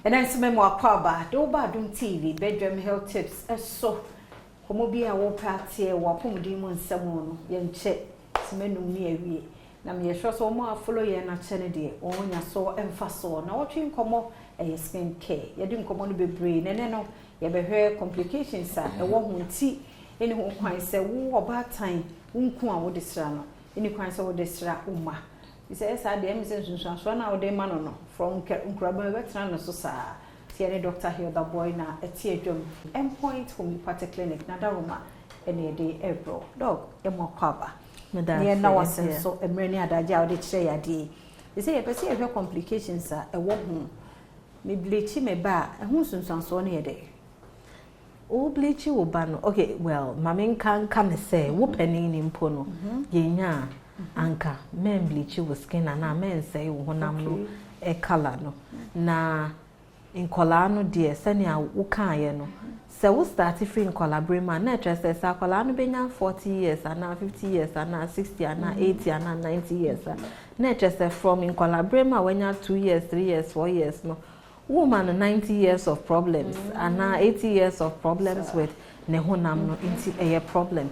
Ɛnɛ nso mɛmo akɔ de woba Adom TV bedwam health tips ɛso. Kɔmmɔ bi a wɔpɛ ateɛ wɔ apɔmuden mu nsɛm no, yɛnkyɛ simanum ne awie. Na meyɛhwɛ sɛ wɔn a follow yɛn akyɛ no deɛ, wɔn nya so mfa soɔ. Na wɔtwe nkɔmmɔ ɛyɛ skin care. Yɛde nkɔmmɔ no bebree na ɛnɛ no yɛbɛhwɛ complications a ɛwɔ ho, nti ɛne ho kwan sɛ wo ɔbaatan wo nku a wode sra no, ɛne kwan sɛ wode sra wo ma sɛ ɛyɛ saa deɛ, ɛmi sɛ nsunsuansoɔ no a wode ma no from nkuraban bɛtena no so saa. Nti ɛne Dr. Hilda Boy na ɛte adwam, Endpoint Homeopathic Clinic na Daroma ɛne ɛde ɛbrɔ. Doc, ɛmu akɔ aba ne yɛn wase nso mmerɛ ne adagye a wode kyerɛ yɛ adeɛ yi. Sɛ yɛpɛ sɛ yɛhwɛ complications a ɛwɔ ho, me bleach me ba a, ɛho nsunsuansoɔ no yɛ dɛ? Wo bleach wo ba no, okay, well, maame, nka nka ne sɛ wo panin ni mpo no, yɛnya a anka mɛn bleach wo skin anaa mɛnsɛe wo honam no ɛ colour no. Na nkɔlaa no deɛ, sɛnea wokaeɛ no, sɛ wo start firi nkɔlaa bere mu a, na ɛkyerɛ sɛ akɔlaa no bɛnya 40 years anaa 50 years anaa 60 anaa 80 anaa 90 years a, na ɛkyerɛ sɛ from nkɔlaa bere mu a wanya 2 years, 3 years, 4 years no, woman no 90 years of problems anaa 80 years of problems with ne honam no. Nti ɛyɛ problem.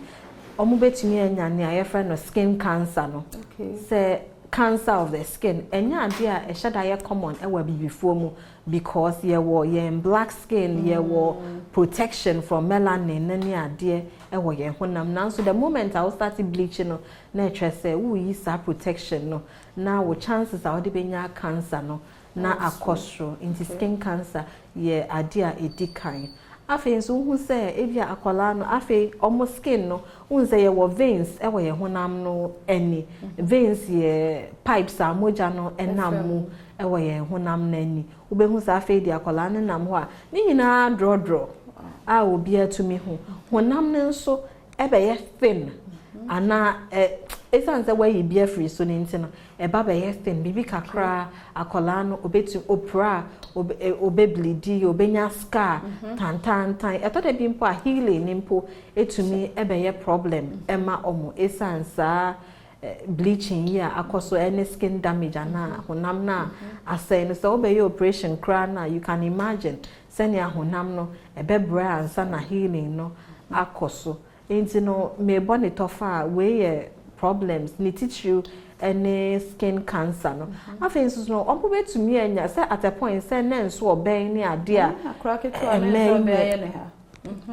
Ɔmo bɛtumi anya nea yɛfrɛ no skin cancer no, sɛ cancer of the skin. Ɛnyɛ adeɛ a ɛhyɛ da yɛ common ɛwɔ abibifoɔ mu because yɛwɔ yɛn black skin, yɛwɔ protection from melanin ne ne adeɛ ɛwɔ yɛn honam. Nanso the moment a wo start bleaching no, na ɛkyerɛ sɛ woyi saa protection no, na wo chances a wɔde bɛnya cancer no na akɔ soro. Nti skin cancer yɛ adeɛ a ɛdi kan. Afei nso, wohu sɛ ebi a akwadaa no, afei ɔmo skin no, wohu sɛ yɛwɔ veins ɛwɔ yɛn honam no ani. Veins yɛ pipes a mogya no ɛnam mu ɛwɔ yɛn honam no ani. Wobɛhu sɛ afei deɛ, akwadaa no nam hɔ a, ne nyinaa dorɔdorɔ a obiara tumi ho. Honam no nso ɛbɛyɛ thin anaa ɛ ɛsiane sɛ wayi bi afiri so ne nti no, ɛba bɛyɛ thin. Biribi kakra, akwadaa no obɛtu opira a, obɛbleed, obɛnya scar tantantan. Ɛtɔ da bi mpo a, healing ne mpo etumi ɛbɛyɛ problem ɛma ɔmo ɛsiane saa bleaching yi a akɔ so ɛne skin damage anaa honam no a asɛe no. Sɛ wobɛyɛ operation koraa no a, you can imagine sɛnea honam no ɛbɛbrɛ ansa na healing no akɔ so. Nti no, mebɔ ne tɔfa a, wei yɛ problems ne titiriw ɛne skin cancer no. Afei nso no, ɔmo bɛtumi anya sɛ at a point sɛ ne nso ɔbɛn ne adeɛ a akora ketewa ne nso ɔbɛyɛ ne ha.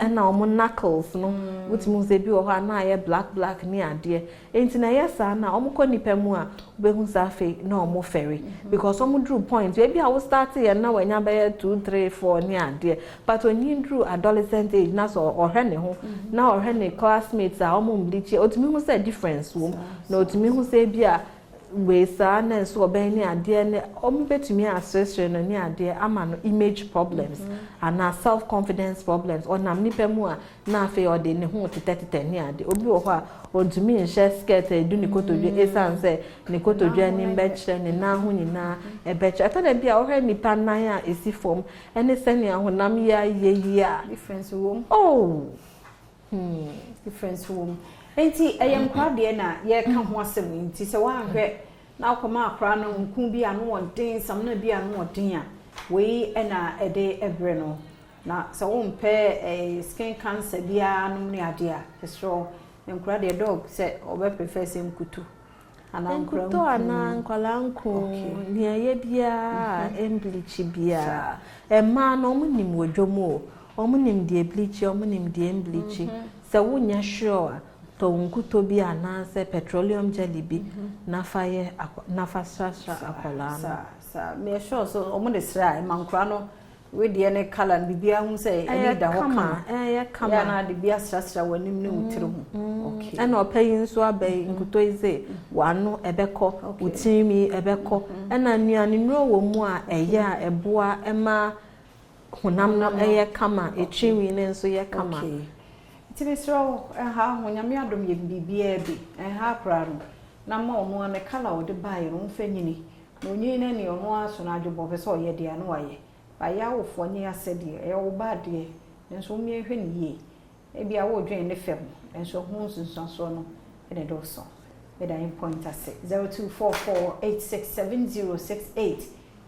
Ɛna ɔmo knuckles no, wotumi sɛ ebi wɔ hɔ a na ayɛ black black ne adeɛ. Nti na ɛyɛ saa na ɔmo kɔ nipa mu a, wobɛhu sɛ afei na ɔmo fɛre because ɔmo duru point ebi a wo start yɛ na wanya bɛyɛ 2, 3, 4 ne adeɛ, but onyin duru adolescent age na sɛ ɔhwɛ ne ho na ɔhwɛ ne classmates a ɔmo mbleach, otumi hu sɛ difference wɔ mu, na otumi hu sɛ ebi a wei saa na nso ɔbɛn ne adeɛ ne ɔmo bɛtumi aseresere no ne adeɛ ama no image problems anaa self confidence problems. Ɔnam nipa mu a, na afei ɔde ne ho tetɛtetɛ ne adeɛ. Obi wɔ hɔ a ɔntumi nhyɛ skirt a edu ne kotodwe esan sɛ ne kotodwe anim bɛkyerɛ, ne nan ho nyinaa ɛbɛkyerɛ. Ɛtɔ da bi a ɔhwɛ nipa nan a esi fam ɛne sɛnea honam yɛ ayɛ yie a Difference wɔ mu. Oh. Difference wɔ mu. Nti ɛyɛ nkora deɛ na yɛka ho asɛm yi. Nti sɛ woanhwɛ na akɔma akora no nku bi ano ɔden, samina bi ano ɔden a, wei ɛna ɛde ɛbrɛ no. Na sɛ wompɛ skin cancer biara nom ne adeɛ a, ɛserɛ nkora deɛ, Doc, sɛ ɔbɛ prefer sɛ nkuto anaa nkora? Nkuto anaa nkwadaa nku, nea ɛyɛ biara, ɛmbleach biara. Mmaa no, ɔmo nim wɔ dwom o, ɔmo nim deɛ bleach, ɔmo nim deɛ mbleach. Sɛ wonyɛ sure a, tɔ nkuto bi anaasɛ petroleum jelly bi na fa yɛ na fa srasra akwadaa no. Saa meyɛ sure so ɔmo de sra a, ɛma nkora no wedeɛ ne colour no biribiara ho sɛ ɛni da hɔ kama. Ɛyɛ kama. Yɛ anaa de bi asrasra w'anim ne wo tiri ho. Okay. Ɛna ɔpɛ yi nso aba yi, nkuto yi sɛ w'ano ɛbɛkɔ, wo tirinwi ɛbɛkɔ, ɛna nnuane nnuro wɔ mu a ɛyɛ a ɛboa ɛma honam no ɛyɛ kama, etirinwi no nso yɛ kama. Okay. Nti mesrɛ wo, ɛha ho Nyame adom yɛ biribiara bi ɛha akora no na ma ɔno a ne colour a ɔde baeɛ no ɔmfa nyini na onyini no ne ɔno ara so no adwobɔ pɛ sɛ ɔyɛ deɛ a na wayɛ. Bayɛ awofoɔ nyɛ asɛdeɛ ɛyɛ wo ba adeɛ nso womiɛnhwɛ no yie. Ebi a wɔredwene ne fam nso ho nsunsuansoɔ no ɛna ɛdɔɔso. Meda Endpoint ase. 0244867068.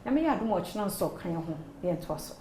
Nyame yɛ adom a ɔkyena nso ka yɛn ho na yɛntoa so.